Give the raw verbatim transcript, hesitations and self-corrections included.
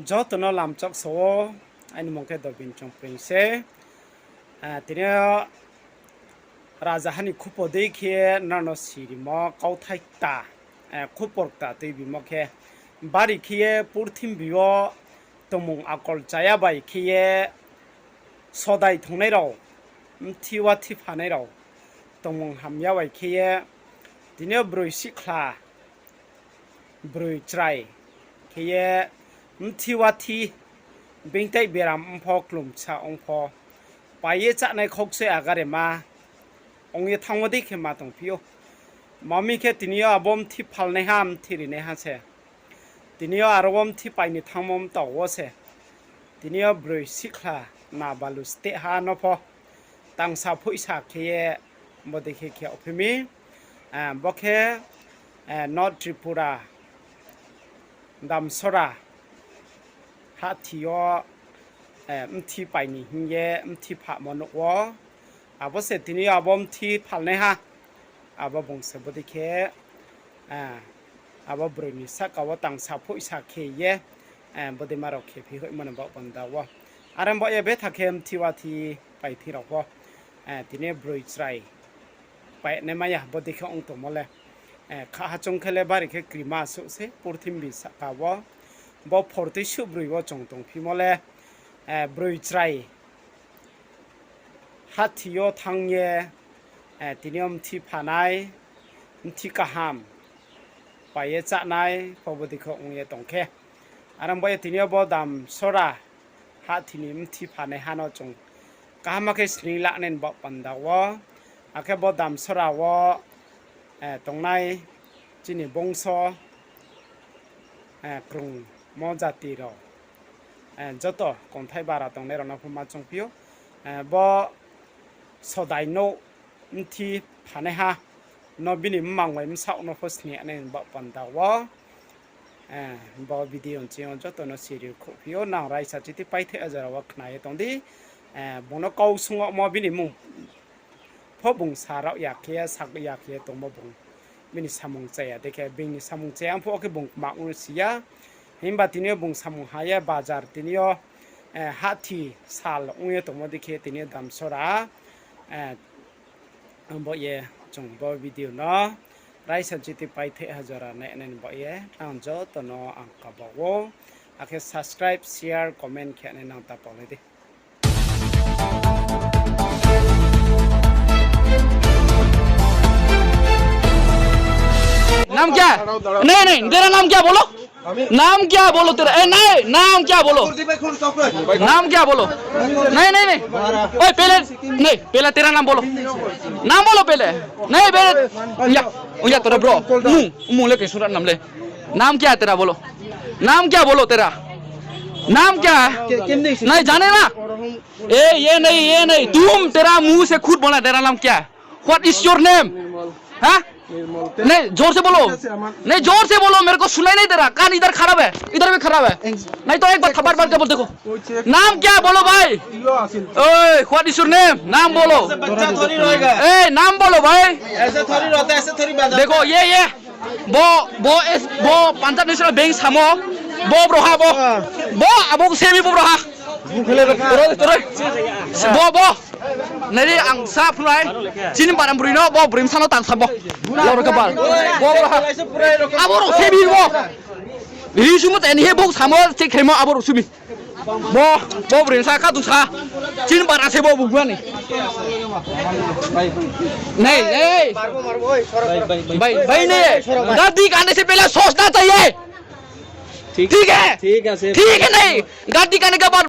Joto no lamchak sa ou, aini mung khe Dobin Chongpreng se. Ah, tini yo rajaha ni khupo dei khe nrao no sirimo kauthai kta, eh, khupor kta tuibimo khe, bari khe ye purthimbi yo tongmung akol chaya bai khe ye sodai thongnai rao, mthi wa thi phanai rao, tongmung hamya bai khe ye, tini yo broi sihkhla, broi chrai khe ye, mthi wa thi, beingtai beram ong pho, klumsa ong pho, pai ye chánai khauksoi agarema ong ye thanngmo dei khe ma tongphi ou. Ma mi khe tini yo abo mthi phalnaiha, mthi rinaiha se. Tini yo aro wo mthi pai ni thanngmo mtao wo se. Tini yo broi sihkhla na balu steh ha no pho tangsa phoihsa khe ye bodei khe khe yagphi mi. Eh, bo khe, eh, North Tripura, Damsora hahthi yo, eh, mthi pai ni hing ye mthi phamo nouh wo. Abo se tini yo abo mthi phalnaiha. Abo bung se bodei khe, eh, abo broi ni sahka wo tangsa phoihsa khe ye, eh, bodei ma rao khe phi hoihmo ni baoh panda wo. Are baoh ye betha khe mthi wa thi pai thi rao pho, eh, tini broi chrai pai nai mai ya, bodei khe ong tongmo le. Eh, kha ha chung khe le bari khe krima suh se purthimbi sahka wo. Bo phortui suh broi wo chung tongphimo le, eh, broi chrai hahthi yo thanng ye, eh, tini yo mthi phanai, mthi kaham pai ye chánai pho bodei khe ong ye tong khe. Are baoh ye tini yo bo Damsora hahthi ni mthi phanaiha no chung kaham khe sning lanai ni baoh panda wo. Akhe bo Damsora wo, eh, tongnai chini bongso, eh, krungmo jati rao, eh, joto kongthai bara tongnai rao no pho ma choungphi ou. Eh, bo sodai nouh mthi phanaiha no bini mmang bai bsaoh no pho sning nai ni baoh panda wo. Eh, bo video nching yo joto no siri khouhphi ou, nang raisa chiti paitheh jora wo khna ye tong di. Eh, bung no kau sungmo bini mmung pho bung sa rao ya khe, sak ya khe tongmo bung. Bini samung chaya dei khe, bini samung chaya pho khe bung kma ong si ya. Himba tini yo bung samung ha ye bajar tini yo, eh, hahthi sal ong ye tongmo dei khe tini yo Damsora, eh, abo ye chung bo video no raisa chiti paitheh jora nai nai ni baoh ye nang joto no ang kaba ou. Akhe subscribe, share, comment khe nai nang ta paolai di. नाम क्या? नहीं, नहीं, तेरा नाम क्या बोलो? नाम क्या बोलो तेरा? ए, नहीं, नाम क्या बोलो? नाम क्या बोलो? नहीं, नहीं, नहीं। ओए, पहले, नहीं, पहले तेरा नाम बोलो। नाम बोलो पहले। नहीं, पहले, या, या, तेरा bro। मुंह, मुंह लेके सुरा नाम ले। नाम क्या है तेरा, बोलो। नाम क्या, बोलो तेरा। नाम क्या है? नहीं, जाने ना? ए, ये नहीं, ये नहीं। तुम, तेरा मुंह से खुद बोला, तेरा नाम क्या है? What is your name? हाँ? नहीं, जोर से बोलो। नहीं, जोर से बोलो, मेरे को सुनाई नहीं दे रहा। कान इधर खराब है, इधर भी खराब है। नहीं तो एक बार थप्पड़ मार के बोल, देखो। नाम क्या है, बोलो भाई। ओए, what is your name? नाम बोलो। ऐसे बच्चा थोड़ी रहेगा। ए, नाम बोलो भाई। ऐसे थोड़ी रहता है, ऐसे थोड़ी बात। देखो, ये, ये। Bo, bo, bo Punjab National Bank samo. Bo bro ha, bo. Bo, abo se mi bo bro ha. Toro, toro. Bo, bo. Nai di ang sa phunai. Chini baram broi no, bo broi bsa no tang sa bo. Loro ka bal. Bo bro ha. Abo rao se mi bo. Ri sumo tani he bo samo, thik khe mo abo rao sumi. Bo, bo broi sa kha tu sa. Chini bara se bo bugua ni. Nei, nei. Bhai, bhai, ne. Gaddi kaane se pehle sochna chahiye. ठीक है? ठीक है, ठीक है, नहीं। गद्दी करने के बाद